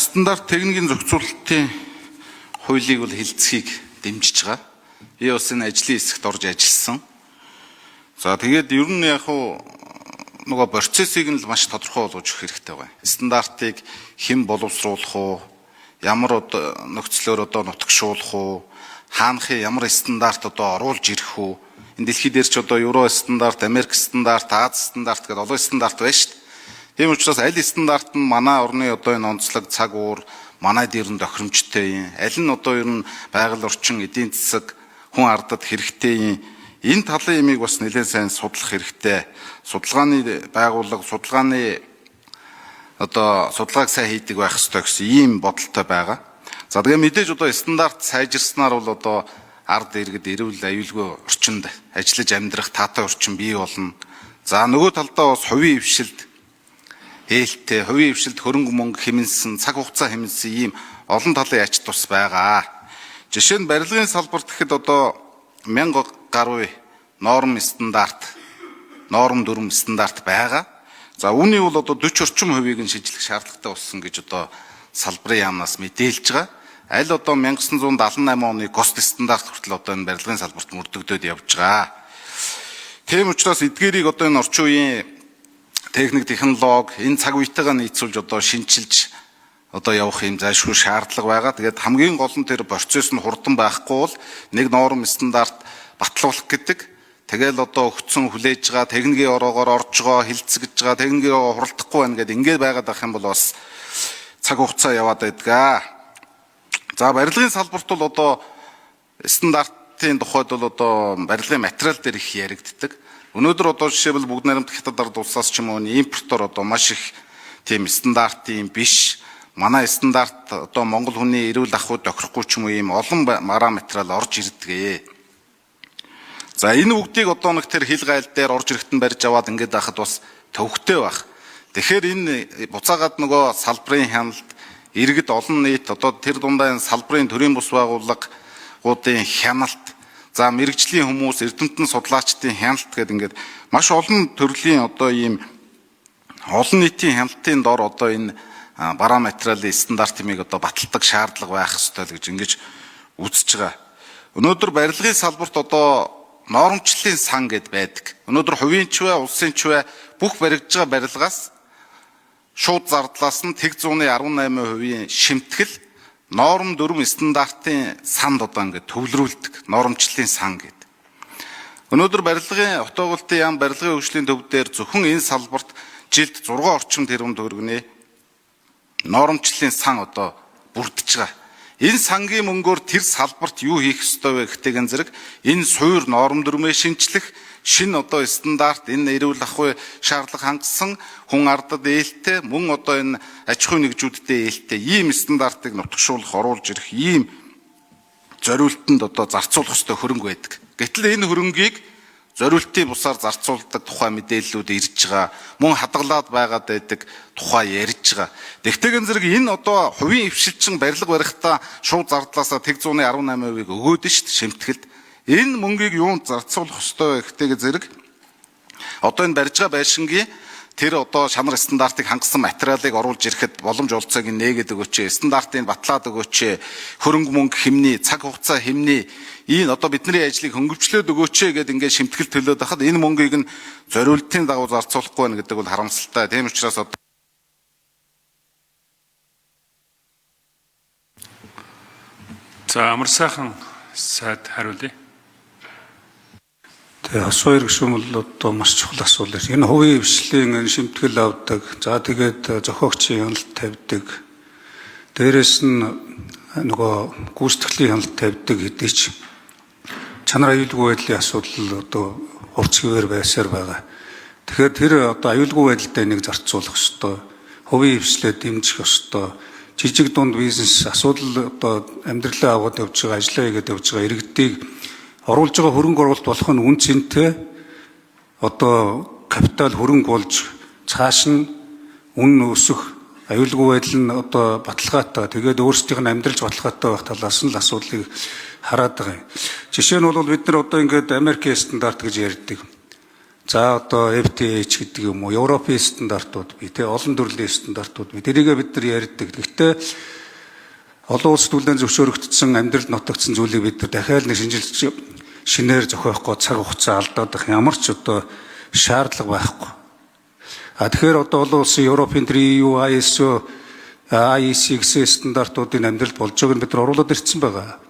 стандарт техникийн зохицуулалтын хуулийг бол хэлцгийг дэмжиж байгаа. Би бас энэ ажлын хэсэгт орж ажилласан. За тэгээд ер нь яг хуу нөгөө процессыг нь л маш тодорхой болгож өгөх хэрэгтэй байна. Стандартыг хэн боловсруулах уу, ямар нөхцлөөр одоо нутагшуулах уу, хаанхын ямар стандарт одоо оруулж ирэх үү? Энэ дэлхий дээр ч одоо евро стандарт, Америк стандарт, Ази стандарт гэдэг олон стандарт байна шүү дээ. Тийм учраас аль стандарт нь манай орны одоо энэ онцлог цаг уур манай дээр нь тохиромжтой юм. Аль нь одоо ер нь байгаль орчин, эдийн засаг, хүн ардад хэрэгтэй юм. Энэ талын ямиг бас нэлээд сайн судлах хэрэгтэй. Судалгааны байгууллага, судалгааны одоо судалгааг сайн хийдэг байх ёстой гэсэн ийм бодолтой байгаа. За тэгээ мэдээж одоо стандарт сайжирснаар бол одоо ард иргэд эрүүл аюулгүй орчинд ажиллаж амьдрах таатай орчин бий болно. За нөгөө талдаа бас хувийн хвшилд ээлтэй, хувийн хвшилд хөрөнгө мөнгө хэмнэсэн, цаг хугацаа хэмнэсэн ийм олон талын ач тус байгаа. Жишээ нь барилгын салбарт гэхэд одоо 1000 гаруй норм стандарт, норм дүрм стандарт байгаа. За үүний бол одоо 40 орчим хувийг нь шийдлэх шаардлагатай болсон гэж одоо салбарын яамнаас мэдээлж байгаа. Аль одоо 1978 оны ГОСТ стандарт хүртэл одоо энэ барилгын салбарт мөрдөгдөд явж байгаа. Тийм учраас эдгээрийг одоо энэ орчин үеийн техник, технологи энэ цаг үетэйгээ нийцүүлж одоо шинчилж одоо явах юм зайлшгүй шаардлага байгаа. Тэгээд хамгийн гол нь тэр процесс нь хурдан байхгүй бол нэг норм стандарт батлуулах гэдэг. Тэгэл одоо өгцөн хүлээж байгаа, техникийн ороогоор орж байгаа, хилцэгдэж байгаа, техникийн ороогоор хуралдахгүй байна гэдээ ингээд байгаад байх юм бол бас цаг хугацаа яваад байдаг. За барилгын салбарт бол одоо стандартын тухайд бол одоо барилгын материал дээр их яригддаг. Өнөөдөр одоо жишээлбэл бүгд найрамдах Хятад ард улсаас ч юм уу импортоор одоо маш их тийм стандартын биш, манай стандарт одоо монгол хүний эрүүл ахуйд тохирохгүй ч юм уу ийм олон мараа материал орж ирдэг. За энэ бүгдийг одоо нэг тэр хил гайл дээр орж ирэхэд нь барьж аваад ингээд байхад бас төвхтэй байх. Тэгэхээр энэ буцаагаад нөгөө салбарын хяналт, иргэд олон нийт одоо тэр дундаа энэ салбарын төрийн бус байгууллагуудын хяналт, за мэрэгжлийн хүмүүс, эрдэмтэн судлаачдын хяналт гэдэг ингээд маш олон төрлийн одоо ийм олон нийтийн хяналтын дор одоо энэ бараа материалын стандарт юмыг одоо баталдаг шаардлага байх ёстой л гэж ингэж үзэж байгаа. Өнөөдөр барилгын салбарт одоо нормчлалын сан гэд байдаг. Өнөөдөр хувийн ч бай, улсын ч бай бүх баригдж байгаа барилгаас шууд зардлаас нь тэг 118% шимтгэл норм дүрм стандартын санд одоо ингээд төвлөрүүлдэг. Нормчлалын сан гэдэг. Өнөөдөр барилгын отоогуултын яам барилгын хөгжлийн төв дээр зөвхөн энэ салбарт жилд 6 орчим тэрбум төгрөгийн нормчлалын сан одоо бүрдэж байгаа. Энэ сангийн мөнгөөр тэр салбарт юу хийх ёстой вэ гэхтэйгэн зэрэг энэ суур норм дүрмээ шинчлэх, шинэ одоо стандарт, энэ эрүүл ахуй шаардлага хангасан, хүн ардад ээлтэй, мөн одоо энэ аж ахуйн нэгжүүдтэй ээлтэй ийм стандартыг нутагшуулах, оруулж ирэх ийм зориултанд одоо зарцуулах ёстой хөрөнгө байдаг. Гэтэл энэ хөрөнгийг зориултын бусаар зарцуулдаг тухай мэдээллүүд ирж байгаа, мөн хадгалаад байгаад байдаг тухай ярьж байгаа. Тэгтэгэн зэрэг энэ одоо хувийн хвшилчин барилга барихтаа шууд зардлаасаа тэг 118%-ийг өгөөд нь шүү дээ шимтгэлд. Энэ мөнгийг юунд зарцуулах ёстой вэ гэхтэйг зэрэг одоо энэ барьж байгаа байшингийн тэр одоо шанар стандартыг хангасан материалыг оруулж ирэхэд боломж олцоог нээгээд өгөөч, стандартыг батлаад өгөөч, хөрөнгө мөнгө хэмнээ, цаг хугацаа хэмнээ, энэ одоо бидний ажлыг хөнгөвчлөөд өгөөч гэдээ ингээд шимтгэл төлөөд байхад энэ мөнгийг нь зориултын дагуу зарцуулахгүй байна гэдэг бол харамсалтай. Тийм учраас одоо За амар сайхан сайд хариулъя. Тэгээ асуу хэрэгшүүн бол одоо маш чухал асуудал. Энэ хувийн хвшлийн шимтгэл авдаг. За тэгээд зохиогчийн хяналт тавьдаг. Дээрээс нь нөгөө гүйцэтгэлийн хяналт тавьдаг хэдий ч чанар аюулгүй байдлын асуудал одоо хурц хэвээр байсаар байгаа. Тэгэхээр тэр одоо аюулгүй байдалтай нэг зарцуулах ёстой. Хувийн хвшлээ дэмжих ёстой. Жижиг дунд бизнес асуудал одоо амьдралаа аваад явж байгаа, ажиллаа хийгээд явж байгаа иргэдийг оруулж байгаа хөрөнгө оруулалт болох нь үн цэнтэй одоо капитал хөрөнгө болж цааш нь үн өсөх аюулгүй байдал нь одоо баталгаатай, тэгээд өөрсдийнх нь амьдралж баталгаатай байх талаас нь л асуудлыг хараад байгаа юм. Жишээ нь бол бид нар одоо ингээд Америкийн стандарт гэж ярьдаг. За одоо FTH гэдэг юм уу, Европын стандартууд бий, тэ, олон төрлийн стандартууд бий. Тэрийгээ бид нар ярьдаг. Гэхдээ олон улс түлэн зөвшөөрөгдсөн, амьдралд нотогдсон зүйлийг бид нар дахиад нэг шинжилж шинээр зохиох гоо цаг хугацаа алдаад байх ямар ч одоо шаардлага байхгүй. А тэгэхээр одоо олон улсын Европын тэр EU, ISO, IEC гэсэн стандартуудын амьдралд болж байгааг нь бид нар оруулаад ирсэн байгаа.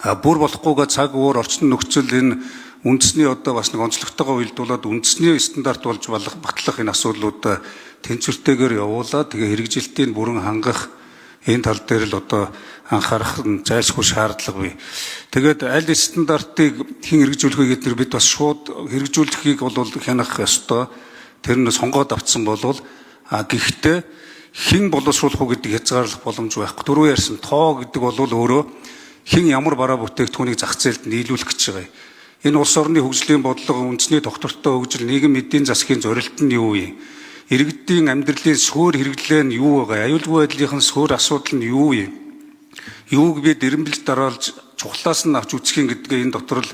А бүр болохгүйгээ цаг өөр орчин нөхцөл энэ үндэсний одоо бас нэг онцлогтойгоо уялдуулаад үндэсний стандарт болж батлах энэ асуудлуудаа тэнцвэртэйгээр явуулаад, тэгээ хэрэгжилтийг бүрэн хангах энэ тал дээр л одоо анхаарах нь зайлшгүй шаардлага бий. Тэгээд аль стандартыг хэн хэрэгжүүлэх вэ гэдэг бид бас шууд хэрэгжүүлэхийг бол хянах ёстой. Тэр нь сонгоод авцсан болвол, а гэхдээ хэн боловсруулах уу гэдэг хязгаарлах боломж байхгүй. Түрүү ярьсан тоо гэдэг бол өөрөө хэн ямар бараа бүтээгдэхүүнийг зах зээлд нийлүүлэх гэж байгаа юм. Энэ улс орны хөгжлийн бодлого, үндэсний тогтвортой хөгжил, нийгэм эдийн засгийн зорилт нь юу юм? Иргэдийн амьдралын суурь хэрэглээ нь юу байгаа? Аюулгүй байдлын суурь асуудал нь юу юм? Юуг бид эрэмбэлж дараалж чухлаас нь авч үзэх юм гэдгээ энэ дотор л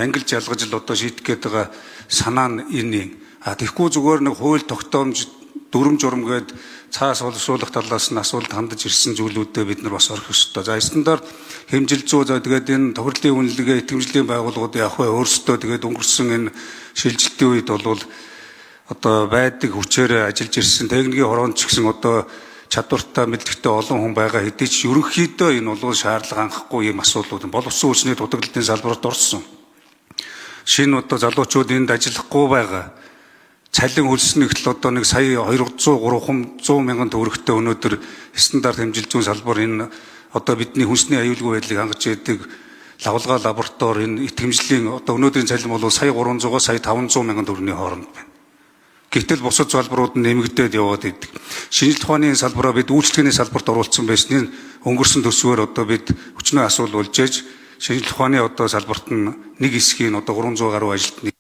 ангилж ялгаж л одоо шийдэх гээд байгаа санаа нь энэ юм. А тэгэхгүй зүгээр нэг хууль тогтоомж, дүрм журам гээд цаас боловсруулах талаас нь асуулт хандаж ирсэн зүйлүүдээ бид нар бас орох ёстой. За, стандарт хэмжил зүй, за тэгээд энэ тохирлын үнэлгээ, итгэмжлийн байгууллагууд яг вэ өөрсдөө тэгээд өнгөрсөн энэ шилжилтийн үед бол одоо байдаг хүчээр ажиллаж ирсэн, техникийн хороонд ч гэсэн одоо чадвартай, мэдлэгтэй олон хүн байгаа хэдий ч ерөнхийдөө энэ бол шаардлага хангахгүй юм асуудлууд боловсон хүчний дутагдлалын салбарт орсон. Шинэ одоо залуучууд энд ажиллахгүй байгаа. Цалин хөлсөн нэгтэл одоо нэг сая 200 300 мянган төгрөгтэй өнөөдөр стандарт хэмжил зүйн салбар, энэ одоо бидний хүнсний аюулгүй байдлыг хангаж яадаг лавлгаа лаборатори, энэ итгэмжлийн одоо өнөөдрийн цалин бол сая 300-аас сая 500 мянган төгрөгийн хооронд байна. Гэтэл бусад салбарууд нь нэмэгдээд яваад идэг. Шинжлэх ухааны салбараа бид үйлчилгээний салбарт оруулсан байсны өнгөрсөн төсвөөр одоо бид өчнөө асуудал болж ээж шинжлэх ухааны одоо салбарт нь нэг хэсгийг одоо 300 гаруй ажилтны